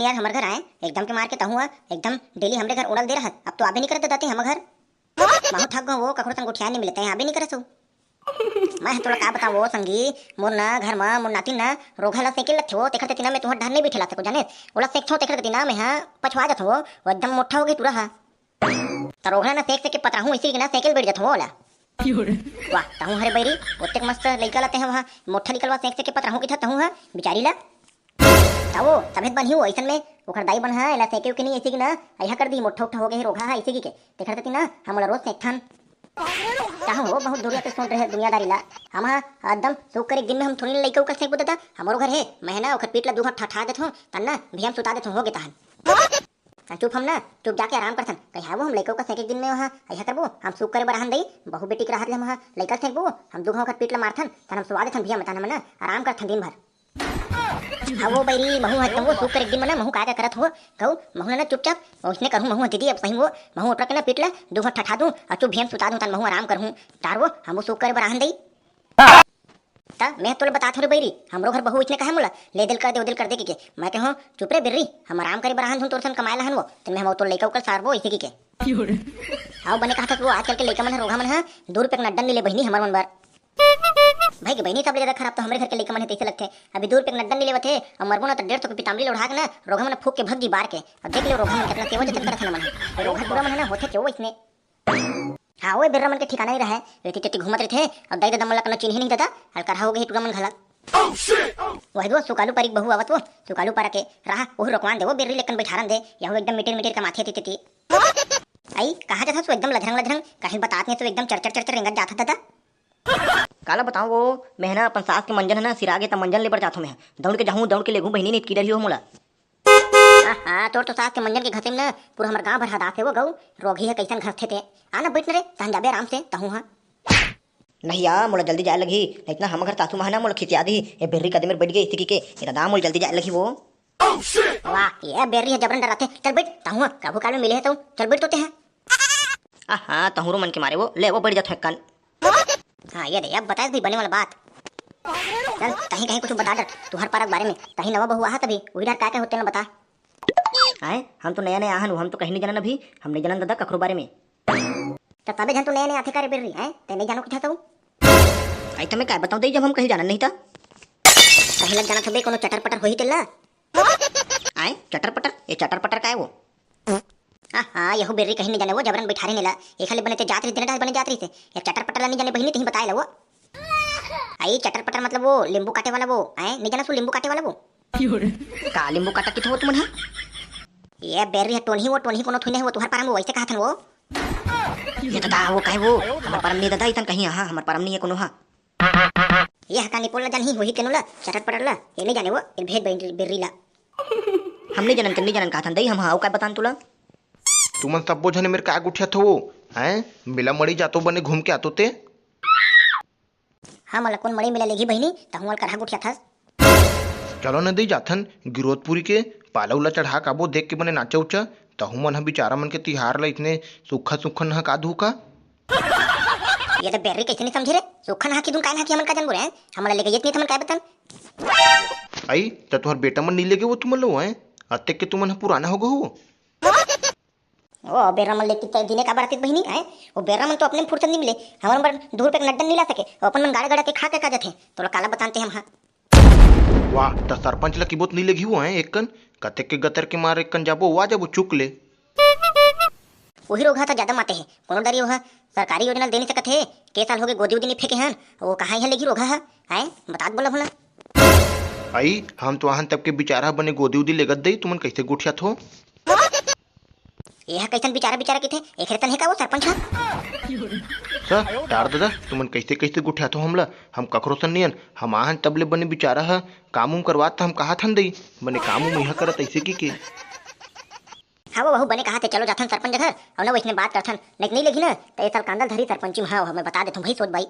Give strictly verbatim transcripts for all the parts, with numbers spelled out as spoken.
यार, हमर घर आए, एकदम के मार के तहूँ ह, एकदम डेली हमरे घर उड़ल दे रहत, अब तो आबे नहीं करत दाते हमर घर। महू थक गो वो, कखरो संग गोठिया नहीं मिलते हैं, आबे नहीं करत हो। मैं तोला का बताऊं वो संगी, मोर ना घर म मोर नातिन ना रोघा ला सेके लगथे वो, तेखर तेती ना मैं तुहर डहर नहीं बिठे ला सको जाने, ओला सेकथो तेखर तेती ना मैं हा पछवा जाथो वो, वो एकदम मोटा हो गई टूरा हा। त रोघा ना सेक सेक के पतराहूं इसी के ना सेके ल बैठ जाथो वो ओला। वाह, तहूं हरे बैरी, ओतेक मस्त लइका ला ते हा, मोटा निकलवा सेक सेक के पतराहूं किथा तहूं हा, बिचारी ला। तावो, तभे त बनही वो, अइसन में ओखर दाई बन ह, एला सेके उके नहीं, अइसे कि ना, अइहा कर दी, मोट्ठा उट्ठा हो गए हे रोघा ह, अइसे कि के। तेखर तेती ना, हम ओला रोज सेकथन। चाहो हो, बहुत दूरिया के सोच रहे दुनियादारी ला। हम ह, एकदम सुख कर एक दिन में हम थोड़ी लइका उका सेकबो दादा, हमरो घर हे, मैं ना ओखर पीठ ला दू हाथ ठठा देथों, तन ना, भिया म सुता देथों, हो गे तहन। चुप हम ना, चुप जाके आराम करथन। कहीं वो हम लइका उका सेके एक दिन में वहाँ, अइहा करबो, हम सुख करे बराहन दई, बहू बेटी के रहत ले हम ह, लइका सेकबो, हम दू घाव ओखर पीठ ला मारथन, तन हम सुवा देथन भिया म, तन हम ना, आराम करथन दिन भर। हाँ वो बैरी, महू ह एकदम वो सुख कर एक दिन म ना, महू का का करत हो, कहू, महू ना चुपचाप, ओइसने करहूँ महू ह दीदी, अब सही वो, महू ओटरा के ना पीठ ला, दू घाव ठठा दूँ, अउ चुप भिया म सुता दूँ, तन महू आराम करहूँ, तार वो, हमू सुख करे बराहन दई। त मैं तोला बतात हूँ रे बैरी, हमरो घर बहू इसने कहे मोला, ले दिल कर दे, वो दिल कर दे, कि के, मैं कहूँ, चुप रे बिर्री, हम आराम करे बराहन हूँ, तोर सन कमाए लहन वो, त मैं हम तोर लइका उकर सारबो, इसे कि के। हाँ, बने कहत हस वो, आजकल के लइका मन ह, रोघा मन ह, दू रुपया के नड्डन नहीं ले बहिनी, हमर मन बर। भाई के बहिनी, सबले ज्यादा खराब तो हमरे घर के लइका मन हे, तइसे लगथे। अभी दू रुपया के नड्डन नहीं लेवत हे, अउ मरबो ना त डेढ़ सौ के पीताम्बरी ल ओढ़ा के ना, रोघा मन फूक के भग जी बार के। अब देख ले रोघा मन कितना सेवा जतन करत हे ना मन ह। ए रोघा टूरा मन हे ना, होथे केवो इसने। हाँ, ओए बेर्रा मन के ठिकाना नहीं रहे, एती तेती घूमत रहिथे, अब दाई ददा मन ला कनो चिन्हे नहीं ददा, हल्का रहा हो गए टूरा मन घला। वही दो सुकालू पारी के बहू आवत वो, सुकालू पारा के रहा, ओहू रोकवान दे, वो बेर्री लेकन बैठारन दे, यहू एकदम मिटेर मिटेर कमाथे एती तेती। आई, कहाँ जाथस वो एकदम लधरंग लधरंग, कहीं बतात नहीं तो एकदम चर चर चर चर रेंगत जाथस दादा। काला बताऊं वो, मैं ना अपन सास के मंजन है ना सिरागे त मंजन ले बर जाथों मैं। दौड़ के जाहूं, दौड़ के लेगहूं बहिनी, नहीं कीड़ा रही हो मोला। हाँ, हाँ, तोर तो सास के मंजन के घसे में ना पूरा हमर गांव भर हदास हे वो गऊ, रोगी है कैसन घसथे ते। आ ना बैठ न रे, तहन जाबे आराम से, तहूं हाँ। नहीं या, मोला जल्दी जाए लगही, नहीं इतना हम घर सासू माँ है ना मोला खिसिया दी, ये बेर्री कदे मेर बैठ गई इसी की के, ये दादा मोला जल्दी जाए लगही वो। वाह, ये बेर्री है जबरन डराथे, चल बैठ, तहूं हाँ, कभू काल में मिले है तो, चल बैठ तो ते है। आहा, तहुरो मन के मारे वो, ले वो बैठ जाथों एक कान। हाँ, ये दे, अब बताए भाई बने वाला बात। चल, तहीं कहीं कुछ बता डर, तुहर पारा के बारे में, तहीं नवा बहू आहा तभी, वही डर का के होते ना बता। आए, हम तो नया नया आहन, हम तो कहीं नहीं जानन अभी, हम नहीं जानन दादा कखरो बारे में। त तबे झन तो नया नया आथे का रे बेर्री, हैं? ते नहीं जानो कुछ तो? आई त मैं काय बताऊं दई, जब हम कहीं जानन नहीं था। कहीं लग जाना था बे, कोनो चटर पटर होही तेला। आए, चटर पटर? ये चटर पटर काय वो? आहा, यहू बेर्री कहीं नहीं जाने वो, जबरन बैठारे नेला। एखर ले बने ते जात रही, दिन रात बने जात रही से। ये चटर पटर ला नहीं जाने बहिनी, तहीं बताए ला वो। आई चटर पटर मतलब वो लींबू काटे वाला वो, आए, नहीं जाना सु लींबू काटे वाला वो? का लींबू काटा किथे हो तुमन हा? ये बेर्री है टोनही वो, टोनही कोनो थुने है वो, तुहर पारा में वैसे कहा थन वो। ये दादा, वो काहे वो? हमर पारा में नहीं दादा, इतन कहीं, हाँ, हमर पारा में नहीं है कोनो हा। ये हका निपोल ला जानही, वही तेनो ला, चटर पटर ला, ये नहीं जाने वो, ये भेद बहिन बेर्री ला। हम नहीं जानन, नहीं जानन कहा थन दई, हम हाँ, अउ का बतान तुला? तुमन सब्बो झने मेर का गुठिया थो, हैं? मिला मड़ी जातो बने घूम के आतो ते। हाँ, मोला कोन मड़ी मिला लेगी बहिनी, तहूँ वाल करहा गुठिया थस। चलो न दई जाथन, गिरोदपुरी के पाला उला चढ़ा काबो देख के बने नाचा उचा, तहूँ मन ह बिचारा मन के तिहार ला इतने सुखा सुखा नहा का धूका। ये तो बेर्री कैसे नहीं समझे रे, सुखा नहा की धुन काय नहा की हमन का जन बोले हैं, हमला लेके ये नहीं थमन काय बतन। आई, त तुहर बेटा मन नहीं लेगे वो तुमन लो हैं, अतेक के तुमन ह पुराना हो गो हो। ओ, बेर्रा मन लेके ते दिने का बरातित बहिनी, हैं? वो बेर्रा मन तो अपने में फुर्सत नहीं मिले, हमर बर दू रुपया के नड्डन नहीं ला सके, वो अपन मन गाड़ा गाड़ा के खा के का जथे, तोला काला बतानते हम, हाँ। वाह, त सरपंच ला किबोत नहीं लेगी हुआ है, एक कन, कतेक के गतर के मार एक कन जाबो, वा जाबो चुक ले। वही रोगहा त ज्यादा माते है, कोनो डरी वह सरकारी योजना दे नहीं सकत है, के साल हो गए गोदी उदी नहीं फेंके हन, वो कहाँ यहाँ लेगी रोगहा है, हैं? बतात बोला भला। आई, हम तो आहन तब के बिचारा बने गोदी उदी लेगत दई, तुमन कैसे गोठिया थो? ये ह कैसन बिचारा बिचारा किथे? एकरे तन हे का वो सरपंच ह? स, टार ददा, तुमन कैसे कैसे गुठियाथो हमला? हम कखरो सन नियन, हम आहन तबले बने बिचारा ह, काम उम करवात त हम कहा थन दई, बने काम उम इहा करत ऐसे की के। हाँ वो बहू बने कहा थे, चलो जाथन सरपंच घर, और ना वैसने बात करथन, नहीं नहीं लेगी ना, तो ये साल कांदल धरी सरपंची में, हाँ, मैं बता देता हूँ भाई सोच भाई।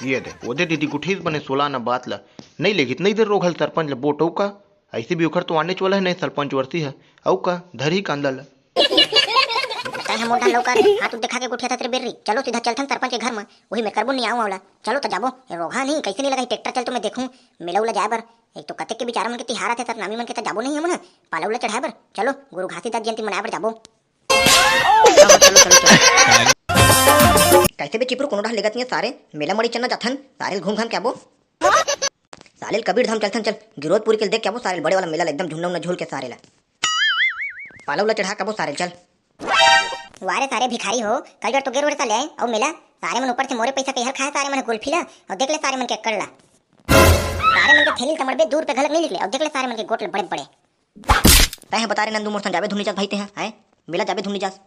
ये दे, वो दे दीदी गुठीस बने सोला ना बात ला। नहीं लेगित, नहीं दे रोघल सरपंच ला बोट, अउ का? ऐसे भी ओखर तो आने वाला है नहीं सरपंच वर्ती है। अउ का? धर ही कांदा ला। तै हम ओढ़ा लौका हाथ उठ दिखा के गुठिया था तेरे बेर्री। चलो सीधा चलथन सरपंच के घर में। वही मैं करबो नहीं आऊँ वाला। चलो तो जाबो। ये रोघा नहीं, कैसे नहीं लगा ट्रैक्टर, चल तो मैं देखूँ। मेला उला जाए बर। एक तो कतेक के बिचारा मन के तिहार आथे, सतनामी मन के त जाबो नहीं हमन ह पाला उला चढ़ाए बर। चलो, गुरु घासीदास जयंती मनाए बर जाबो। कैसे बे चिपरू, कोनो डहर लेगत नहीं सारे, मेला मड़ी चलना जाथन, सारे ल घूम घाम के आबो। साले ल कबीर धाम चलथन, चल गिरोदपुरी के ल देख के आबो, सारे ल बड़े वाला मेला ल एकदम झुन्ना उन्ना झूल के सारे ला पाला उला चढ़ा के आबो सारे ल, चल। वारे सारे भिखारी हो, कल जड़ तो गेर उड़ता ले आए, अउ मेला सारे मन ऊपर से मोरे पैसा के हर खाए, सारे मन गुल्फी ला, अउ देख ले सारे मन के अक्कड़ ला। सारे मन के थैली तमड़बे दूर पे घलक नहीं निकले, अउ देख ले सारे मन के गोट ल बड़े बड़े। तैं ह बता रे नंदू, मोर संग जाबे धुन नी जास भाई तैं ह, हैं? मेला जाबे धुन नी जास।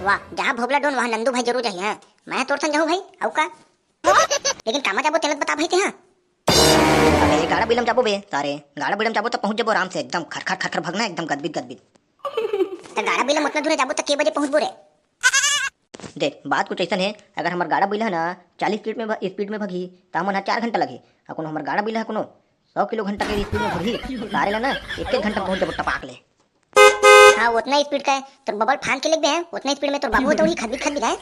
वाह, जहाँ भोबला डोन वहाँ नंदू भाई जरूर जाही, हैं? मैं तोर संग जाहूँ भाई, अउ का? लेकिन कामा जाबो तेला बता भाई तैं ह। अबे गाड़ा बिलम जाबो बे, सारे गाड़ा बिलम जाबो त पहुँच जाबो आराम से, एकदम खरखर खरखर भगना, एकदम गदबिद गदबिद। त गाड़ा बिलम उतना दूर जाबो त के बजे पहुँचबो रे? देख, बात कुछ ऐसन है, अगर हमर गाड़ा बिलहा ना चालीस स्पीड में भ-, स्पीड में भगही, त हमन ह चार घंटा लगही। अउ कोनो हमर गाड़ा बिलहा कोनो सौ किलो घंटा के स्पीड में भगही, त सारे ला ना एक एक घंटा में पहुंच जाबो टपाक ले। हाँ, उतना स्पीड का है, तोर बबल फांद के लेगबे हैं, उतना स्पीड में तोर बाबू तो उड़ी खदबित खदबित है।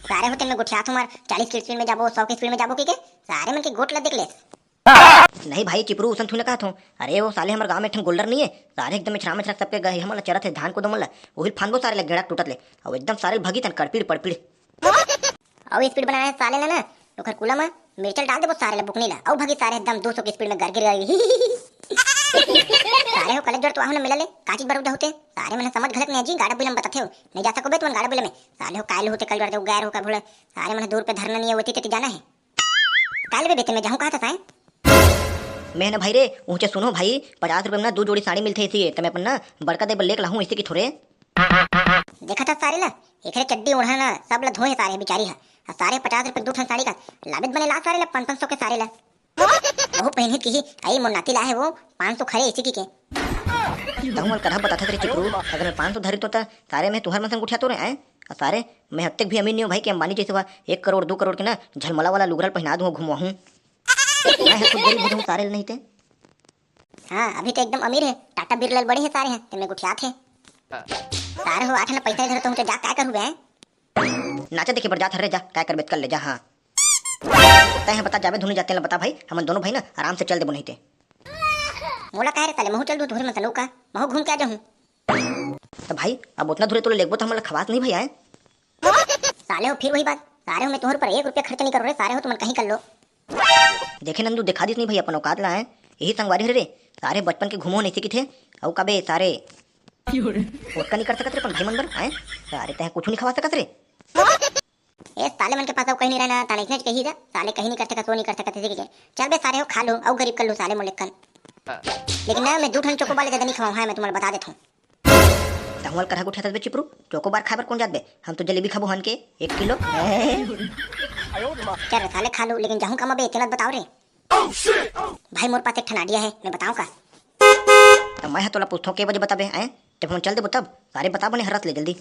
सारे होते में गुठियात हमार, चालीस के स्पीड में जाबो, सौ के स्पीड में जाबो के, के? सारे मन के गोट ला देख ले। नहीं भाई चिपरू, उसन थोड़ी ना कहत हूँ। अरे वो साले हमर गाँव में एक ठन गोल्डर नहीं है, सारे एकदम इछरा मिछरा सबके गए हमन ला चरत है धान कोदो मन ला, वही फांदबो सारे ला गेड़ा टूटत ले, अउ एकदम सारे भगी तन कड़पीड़ पड़पीड़। अउ स्पीड बनाए है साले ला ना, ओकर कूला में मिर्चल डाल देबो सारे ला बुकनी ला, अउ भगी सारे एकदम दो सौ के स्पीड में गर गिर गई। सारे हो कलेज जोड़ तो आहू ना मिला ले, का चीज बरूदा होते? सारे मन समझ घलक नहीं जी, गाड़ा बिलम बताथे हो, नहीं जा सको बे तुमन गाड़ा बिलम में। साले हो कायल होते कल जोड़ दे गैर हो का भोला, सारे मन दूर पे धरना नहीं है, होती तेती जाना है। काल बे बेटे मैं जाहूँ कहा था साए। मैं ना भाई रे, ऊंचे सुनो भाई, पचास रुपए में ना दो जोड़ी साड़ी मिलथे इसी, त मैं अपन ना बड़का दे बर लेके लाहूँ इसी की थोरे। देखा था सारे ला, एकरे चड्डी ओढ़ा ना सब ला धोए सारे बिचारी हा। आ सारे पचास रुपए दो ठन साड़ी का लाबित बने ला सारे ला पाँच पाँच सौ के सारे ला। बहु पहिनित की ही आई मोर नाती ला है वो पाँच सौ खरे इसी की के। तहूँ वाल करहा बताथा तेरे चिपरू, अगर मैं पाँच सौ धरी तो ता सारे मैं तुहर मन संग उठिया तो रे आए। आ सारे मैं हत्तेक भी अमीर नहीं हूँ भाई कि अंबानी जैसे हुआ एक करोड़ दो करोड़ के ना झलमला वाला लुगरल पहना दूँ घुमवाहूँ। मैं ह खुद गरीब हो जाहूँ सारे ल नहीं ते। हाँ, अभी तो एकदम अमीर है, टाटा बिरला ले बड़े है सारे हैं, ते में गुठियात है। सारे हो आठ आना पैसा इधर तो जा काय करू बे? नाचा देखे बर जात हर रे, जा काय करबे त कर ले जा। हाँ तैं ह बता जाबे धुनी जाते ला बता भाई, हमन दोनों भाई ना आराम से चल देबो नहीं ते। मोला काहे रे साले, महू चल दूँ तोहरे मन संग का, महू घूम के आ जाहूँ। त भाई अब उतना दूर तोला लेगबो त हमन ला खवास नहीं भाई आए। साले हो फिर वही बात, सारे हो मैं तोहर ऊपर एक रुपया खर्च नहीं करो रे, सारे हो तुमन कहीं कर लो। देखे नंदू, देखा दिस नहीं भाई अपन औकात ला है, यही संगवारी हरे रे, सारे बचपन के घूमो नहीं सीखी थे, अउ कबे सारे ओतका नहीं कर सकत रे अपन भाई मन बर, हैं? सारे तैं कुछ नहीं खवा सकत रे। ए साले मन के पास अउ कहीं नहीं रहना, ताने इतने कही जा, साले कहीं नहीं कर सकत, सो नहीं कर सकत, इसी के। चल बे सारे हो खा लो, अउ गरीब कर लो साले मोलेकन। लेकिन ना मैं दू ठन चोकोबार ले ज्यादा नहीं खवाऊँ, हाँ मैं तुम्हारा बता देता हूँ। तहुआल करहा उठा बे चिपरू, चोकोबार खाए बर कौन जात बे? हम तो जलेबी खाबो हन के एक किलो। चल रे साले खा लो, लेकिन जाहूँ कमा बे, तेला बताओ रे। भाई मोर पास एक ठन idea है, मैं बताऊँ का? त मैं ह तोला पूछथों के बजे बताबे, आए? जब हम चल देबो तब, सारे बता बने हरस ले जल्दी।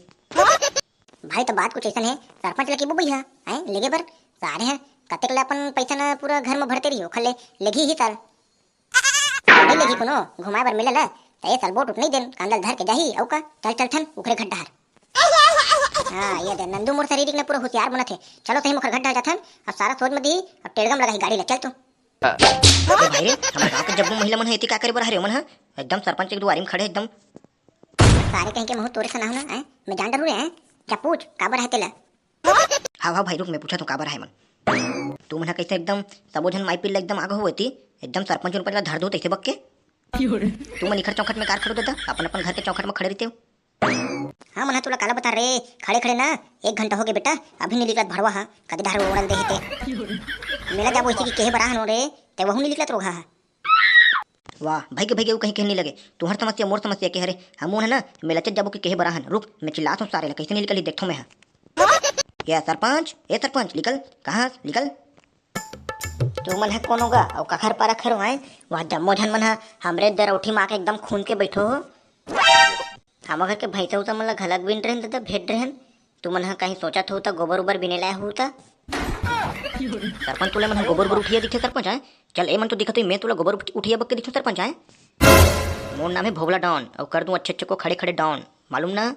भाई त बात कुछ ऐसन है, सरपंच लकी बुबई है, आए? लेगे बर, सारे हैं, कतेक ले अपन पैसा न पूरा घर में भरते रही, ओखर ले, लेगी ही साल। नहीं लेगी कोनो, घुमाए बर मिले ला, त ये साल बोट उठ नहीं देन, कांदल धर के जाही, अउ का? चल चल थन, उखरे घड्डा हर। हाँ, ये दे, नंदू मोर शरीर के ना पूरा होशियार बनत है। चलो सही मुखर घड्डा जाथन, अब सारा सोच में दी, अब टेड़गम लगाही गाड़ी ले, चल तू। ए भाई रे, हमर गांव के जब महिला मन है, एती का करे बर हरे मन ह? एकदम सरपंच के दुआरी में खड़े एकदम। सारे कहीं के महू तोरे सनाहू ना, हैं? मैं जान डरू रे, हैं? जा पूछ, काबर है तेला? हाव, हाव भाई, रुक, मैं पूछत हूँ, काबर है मन? तू मन ह कैसे एकदम सबो झन माई पील एकदम आग हो एती, एकदम सरपंच उरपंच ला धर दो तैसे बक के। तू मन इखर चौखट में कार खड़ो देता, अपन अपन घर के चौखट में खड़े रहिते हो। हाँ, मन ह तोला काला बता रे, खड़े खड़े ना एक घंटा हो गए बेटा, अभी नहीं निकलत भड़वा हा, कदे डहर उड़ल दे हे ते। मेला जाबो इसी की केहे बरा हन रे, ते वहू नहीं निकलत रोगहा हा। वाह, भाई के भाई के ऊ कहीं कहने लगे, तुहर समस्या मोर समस्या के हरे, हम उन है ना, मेला चल जाबो के केहे बरा हन, रुक, मैं चिल्लात हूँ सारे ला, कैसे नहीं निकली देखथों मैं हा। ए सरपंच, ए सरपंच, निकल, कहाँ निकल? तुमन ह कोनो गा अउ काखर पारा खरो आए? वहाँ जम्मो झन मन ह हमरे दरौठी म आके एकदम खून के बैठो हो। हमर घर के भैंसा उसा मन ल घलक बिन रहेन, त भेंट रहेन। तुमन ह कहीं सोचत हो, त गोबर उबर बिने लाए हो, त सरपंच तुले मन ह गोबर उबर उठिया दिखे सरपंच आए। चल, ए मन तो दिखत होई, मैं तुला गोबर उठ-, उठिया बक के दिखूं सरपंच आए। मोर नाम है भोबला डॉन, अउ कर दूं अच्छे अच्छे को खड़े खड़े डॉन, मालूम ना?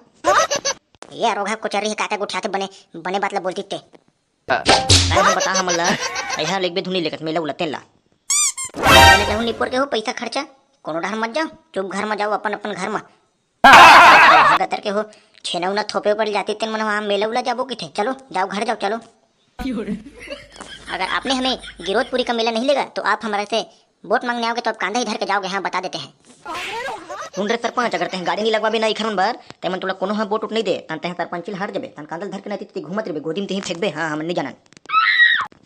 ये रोगहा कोचरी है, काका गुठियाते बने, बने बात ला बोलती ते। काय हम बता हमन ला, अइहा लेगबे धुनी लेकत मेला उला तेन ला। चले जाहू निपोर के हो पैसा खर्चा, कोनो डहर मत जाओ, चुप घर म जाओ, अपन अपन घर म। भागतर के हो, छेना उना थोपे बर जाती तेन मन वहाँ मेला उला जाबो किथे। चलो जाओ घर जाओ चलो। अगर आपने हमें गिरोधपुरी का मेला नहीं लेगा तो आप हमारे से वोट मांगने आओगे तो आप कांधा ही धर के जाओगे। हाँ, बता देते हैं। सुन रे सरपंच, अगर तैं गाड़ी नहीं लगवाबे ना इखर मन बर, तै मन तोला कोनो ह वोट उट नहीं दे, तन तैं सरपंची ल हार जबे, तन कांधा ल धर के नहीं ती घूमत रहिबे, गोदी में तहीं फेंकबे। हाँ, हमन नहीं जानन।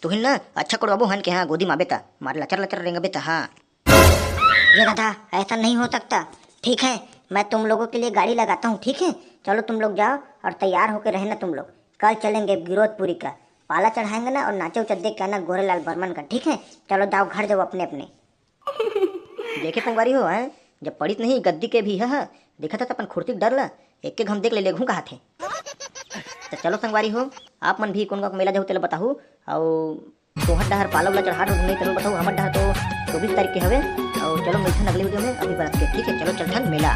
तुहिन ना अच्छा कोड़वाबो हन के, हाँ, गोदी में आबे ता, मारे लचर लचर रेंगबे ता, हाँ। ये दादा, ऐसा नहीं हो सकता। ठीक है, मैं तुम लोगों के लिए गाड़ी लगाता हूँ, ठीक है? चलो तुम लोग जाओ और तैयार होके रहना तुम लोग। कल चलेंगे गिरोधपुरी का, पाला चढ़ाएंगे ना और नाचे उचे देख के आना गोरेलाल बर्मन का, ठीक है? चलो जाओ घर जाओ अपने अपने। देखे संगवारी हो, हैं, जब पड़िस नहीं गद्दी के भी ह, देखत ह त अपन खुर्सी के डर ल एक एक घम देख ले लेघू कहत हे। त चलो संगवारी हो, आप मन भी कोन गाँव के मेला जाहू तेला बताहू। अउ तोहर डहर पाला उला चढ़ात हो नहीं, चलो बताहू, हमर डहर तो चौबीस तारीख के हवे। अउ चलो मिलथन अगले वीडियो में, अभी बर के, ठीक है, चलो चलथन मेला।